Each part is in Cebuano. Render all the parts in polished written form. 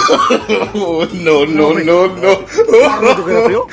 Oh, no, no, no, no. Klaro jud kay pre, oh.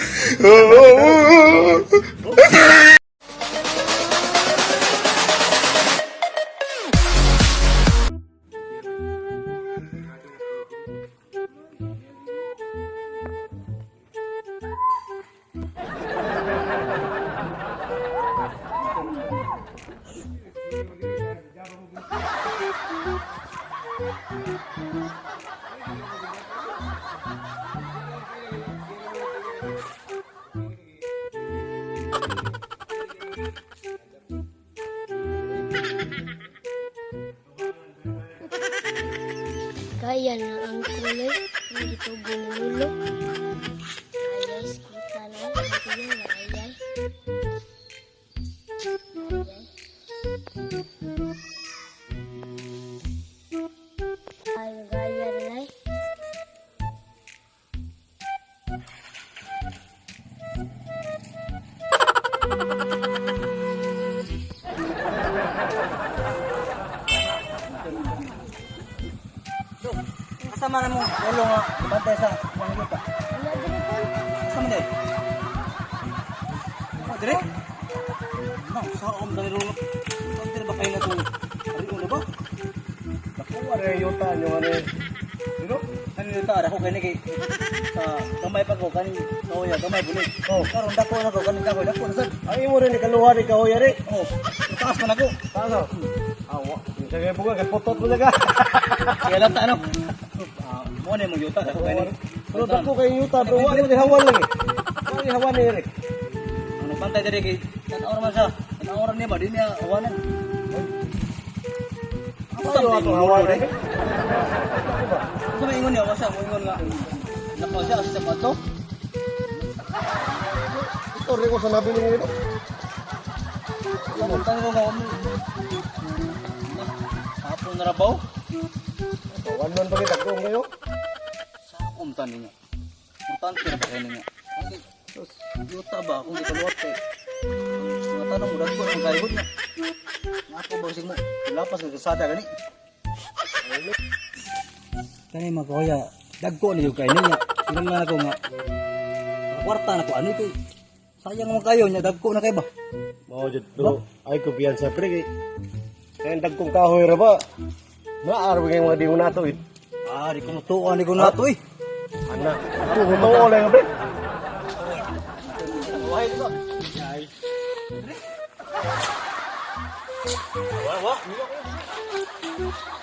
Kaya na ang kulay ng gitubo ni Lolo. Ayay, kita na. Tingnan na, ayay. Ayay. Ay, gaya na ay. Asa man mo lolo nga bantay sa mga yuta? Wala diri po. Asa man dai? Oh, dire? No, sa om dali lolo. Bantay ba kayo na to? Ari ulo ba? Dako are yuta nyo ano. Pero ano yuta ara ko kani kay sa gamay pa ko kani kahoya gamay bulig. Oh, karon dako na ko kani kahoy dako na sad. Ay imo rin ikaluha ni kahoy ari. Oh, taas man ako. Taas. Awa. Sige buga kay putot mo ka. Kaya lang ta ano. Ah, mo na imong yuta dako kani. Pero dako kay yuta bro, wa ni hawan lang eh. Wa ni hawan ni Eric. Ang nagbantay diri kay tan-awra man siya. Tan-awra niya ba di niya awanan. Asa Ayo man ato imong hawan lolo ni. dai? Kung may ingon niya, wasa mo ingon nga. Nako siya kasi sa pato. Ito rin ko sa nabi nimo ito. Sa punta ko nga umi. Hapon na rabaw. Hawan man pa kita kung kayo. Sa akong tani nga. Importante na ba kayo nga? Ang yuta ba kung di kaluwat kay. Ang mga tanong mo dagko ang kaihod nga. Nga ako ba mo lapas ng kasada gani. Kani mga kahoya, dagko ni yung kayo niya. Ilang na ako nga. Kwarta na ko ano kay. Sayang mo kayo niya dagko na kayo ba? Mao jud bro. Ay ko biyan sa pre kay. Kay dagkong kahoy ra ba? Naaraw kay mga di mo nato eh. Ah, di ko mutuan, di ko nato eh. Ana, ito mo lang pre. Wahid ko. Ay. Wa wa.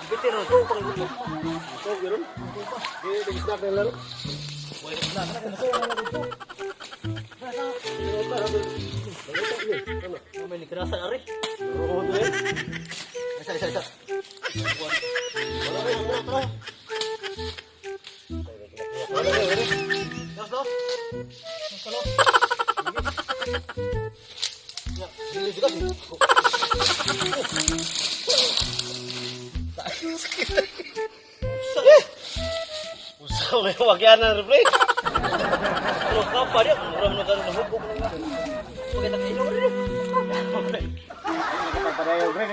Bitin ro to pang gusto. Ito ganoon. Di di snack na laro. Na na ko na gusto. May nikrasa ari. Oo, to eh. Isa isa isa. Dos dos. Dos. Ya, dili juga sih. Usaw kay wagyan na pre. Pero kapa dia, murah na karon nahubog na nga. Pakita ka ilaw rin. Padayo pre.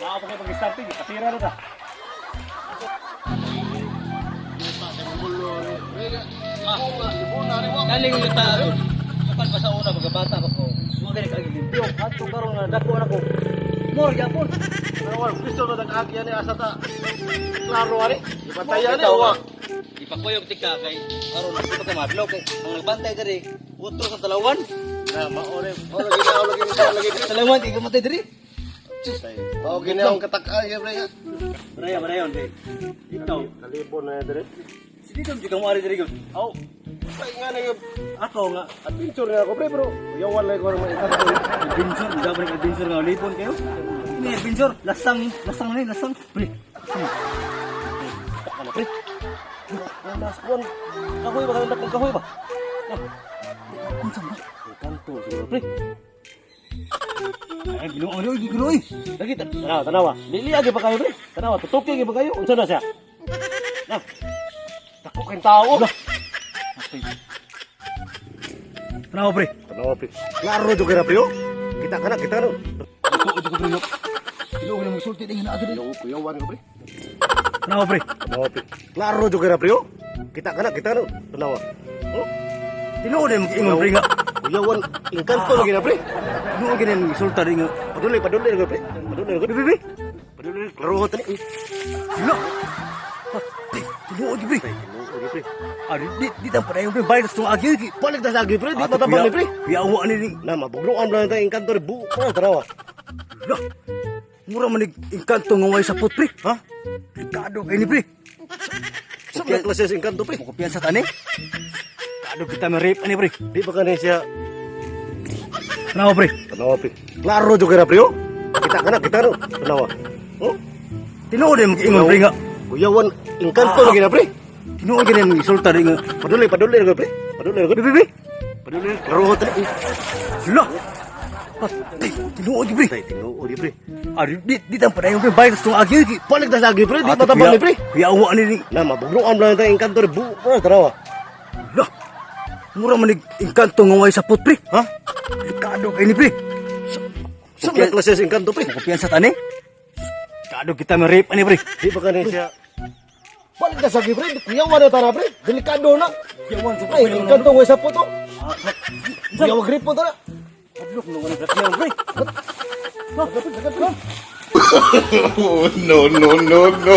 Naa pa kay pag-starting, kasira na ta. Galing yung tao. Kapan pa sa una, pagkabata pa ko. Mga ganit kagi limpyo. Ato karon nga dako na ko. More gyapon. Pero wala gusto na nag-agya ni asa ta. Klaro ani. Ibantayan ni wa. Ipakuyog tika kay karon di pa ka madlaw kay ang nagbantay diri utro sa talawan. Na mao ni. Mao lagi na lagi na lagi. Talawan di ka matay diri. Mao gini ang katak-ay pre. Baraya barayon kay ikaw. Kalibon na dire. Sige kam jud mo ari diri gyud. Aw. Sa nga na yung Ako nga adventure na ako pre pero yawan lang ko naman itatlo. Adventure, dapat adventure nga lipon kayo. Ini adventure, lasang lasang ni lasang. Pre. Ano pre? Mas kuan. Kahoy ba kanang dakong kahoy ba? Unsa ba? Kanto siguro pre. Ay, ginoo oy, ginoo oy. Lagi tanawa, tanawa. Dili agi pa kayo pre. Tanawa tutuki gi pa kayo. Unsa na siya? Na. Dako kay tao. Tanawa pre. Tanawa pre. Klaro jud kay pre. oh. Kita kana, kita no. Ginoo jud ko pre. Ginoo na magsulti ding na diri. Yo, kuyawan ko pre. Tanawa pre. Tanawa pre. Klaro jud kay pre. oh. Kita ka na, kita na. Tanawa. Oh, Tinuod ay mag-ingon pre nga. Kuyawan, engkanto lagi na, pre. Tinuod gani ang isulta rin nga. Padulay, padulay na, pre. Padulay na, Pre, pre, pre. Padulay, klaro tani. Hala. Patay, tinuod pre. Tinuod pre. Ah, di tang padayon pre, balik sa tong agi. Balik ta sa agi, pre, di matabang ni pre. Kuyawa ni ni. Na mabugluan lang ta engkanto ri buo pa tanawa. Hala. Mura man engkanto nga way sapot pre. Ha? Delikado kay ni pre. Sa mga klase sa engkanto, pre. Mo kumpiyansa tani. Kado kita ma-rape ani pre. Di ba kani siya Tanawa pre. Tanawa, pre. Klaro jud kay pre, oh. Kita ka na, kita na. Tanawa. Oh, Tinuod ay mag-ingon pre nga. Kuyawan, engkanto lagi na, pre. Tinuod gani ang isulta rin nga. Padulay, padulay na, pre. Padulay na, Pre, pre, pre. Padulay, klaro tani. Hala. Patay, tinuod pre. Tay, tinuod pre. Ah, di tang padayon pre, balik sa tong agi. Balik ta sa agi, pre, di matabang ni pre. Kuyawa ni ni. Na mabugluan lang ta engkanto ri buo pa tanawa. Hala. Mura man engkanto nga way sapot pre. Ha? Delikado kay ni pre. Sa mga klase sa engkanto, pre. Mo kumpiyansa tani. Kado kita ma-rape ani pre. Di ba kani siya Balik ta sa agi, pre. Kuyawan na tara, pre. Delikado na. Kuyawan sa Ay, engkanto way sapot to. Kuyawa gripo tara. Hadlok no wala pre. Oh, no, no, no, no.